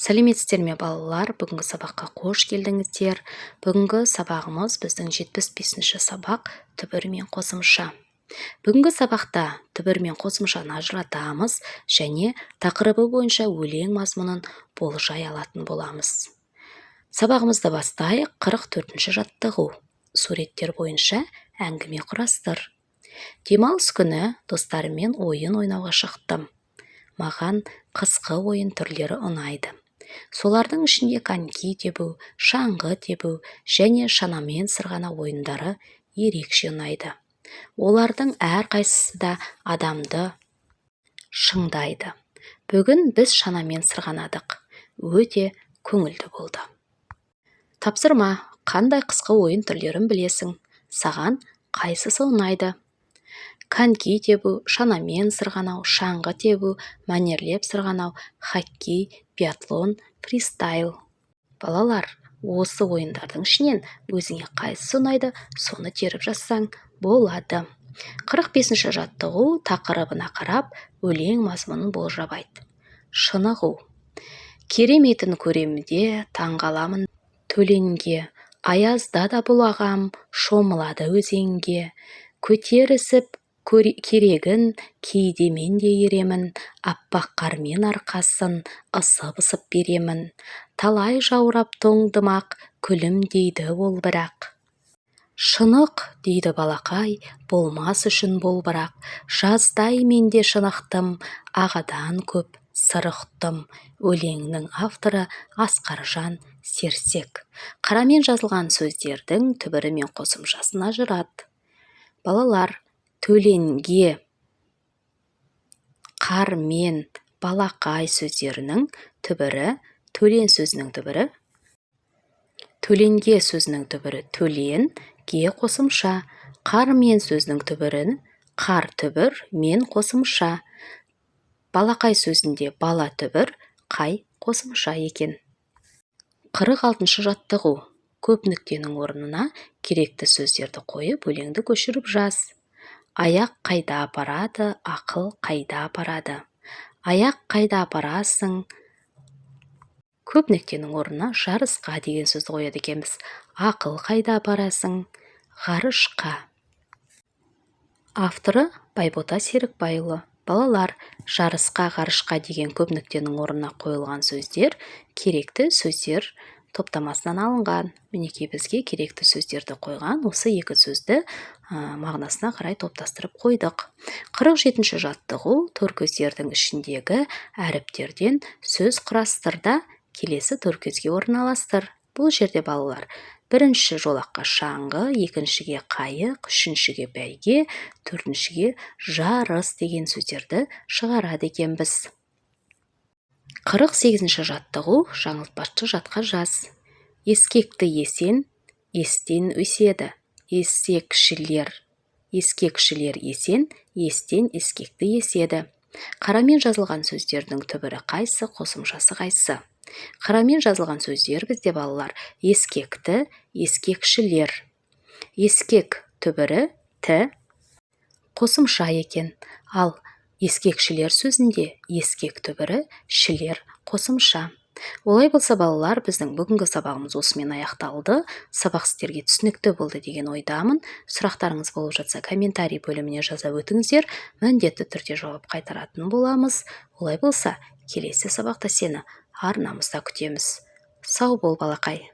Сәлеметсіздер ме, балалар! Бүгінгі сабаққа қош келдіңіздер! Бүгінгі сабағымыз біздің 75-ші сабақ, түбір мен қосымша. Бүгінгі сабақта түбір мен қосымшаны ажыратамыз және тақырыбы бойынша өлең мазмұнын болжай алатын боламыз. Сабағымызды бастайық. 44-ші жаттығу. Суреттер бойынша әңгіме құрастыр. Демалыс күні достарыммен ойын ойнауға шықтым. Маған қысқы ойын түрлері ұнайды. Солардың ішінде коньки тебу, шаңғы тебу және шанамен сырғанау ойындары ерекше ұнайды. Олардың әрқайсысы да адамды шыңдайды. Бүгін біз шанамен сырғанадық. Өте көңілді болды. Тапсырма. Қандай қысқы ойын түрлерін білесің? Саған қайсысы ұнайды? Коньки тебу, шанамен сырғанау, шаңғы тебу, мәнерлеп сырғанау, хоккей, биатлон, фристайл. Балалар, осы ойындардың ішінен өзіңе қайсысы ұнайды, соны теріп жазсаң болады. 45-ші жаттығу. Тақырыбына қарап, өлең мазмұнын болжап айт. Шынығу. Кереметін көрем де, таңғаламын Төленге. Аязда да бұл ағам шомылады өзенге. Көтерісіп керегін, кейде мен де еремін. Аппақ қармен арқасын ысып-ысып беремін. Талай жаурап тоңдым-ақ, күлімдейді ол бірақ. Шынық дейді балақай, болмас үшін болбырақ. Жаздай мен де шынықтым, ағадан көп сыр ұқтым. Өлеңнің авторы Асқаржан Серсек. Қарамен жазылған сөздердің түбірі мен қосымшасын ажырат. Балалар, Төленге, қармен, балақай сөздерінің түбірі: төлен сөзінің түбірі, төленге сөзінің түбірі төлен, ге қосымша. Қармен сөзінің түбірі қар түбір, мен қосымша. Балақай сөзінде бала түбір, қай қосымша екен. 46-шы жаттығу. Көп нүктенің орнына керекті сөздерді қойып, өлеңді көшіріп жаз. Аяқ қайда апарады, ақыл қайда апарады? Аяқ қайда апарасың? Көп нүктенің орнына жарысқа деген сөзді қояды екенбіз. Ақыл қайда апарасың? Ғарышқа. Авторы Байбота Серікбайұлы. Балалар, жарысқа, ғарышқа деген көп нүктенің орнына қойылған сөздер керекті сөздер топтамасынан алынған. Мінекей, бізге керекті сөздерді қойған. Осы екі сөзді мағынасына қарай топтастырып қойдық. 47-ші жаттығу. Төркөздердің ішіндегі әріптерден сөз құрастыр да, келесі төркөзге орналастыр. Бұл жерде, балалар, бірінші жолаққа шаңғы, екіншіге қайық, үшіншіге бәйге, төртіншіге жарыс деген сөздерді шығарады екенбіз. 48-ші жаттығу. Жаңылтпашты жатқа жаз. Ескекті есен естен өседі. Есекшілер, ескекшілер есен естен ескекті еседі. Қарамен жазылған сөздердің түбірі қайсы, қосымшасы қайсы? Қарамен жазылған сөздер бізде, балалар, ескекті, ескекшілер. Ескек түбірі ті қосымша екен. Ал ескекшілер сөзінде ескек түбірі, шілер қосымша. Олай болса, балалар, біздің бүгінгі сабағымыз осымен аяқталды. Сабақ сіздерге түсінікті болды деген ойдамын. Сұрақтарыңыз болып жатса, комментарий бөліміне жаза өтіңіздер, міндетті түрде жауап қайтаратын боламыз. Олай болса, келесі сабақта сені арнамызда күтеміз. Сау бол, балақай!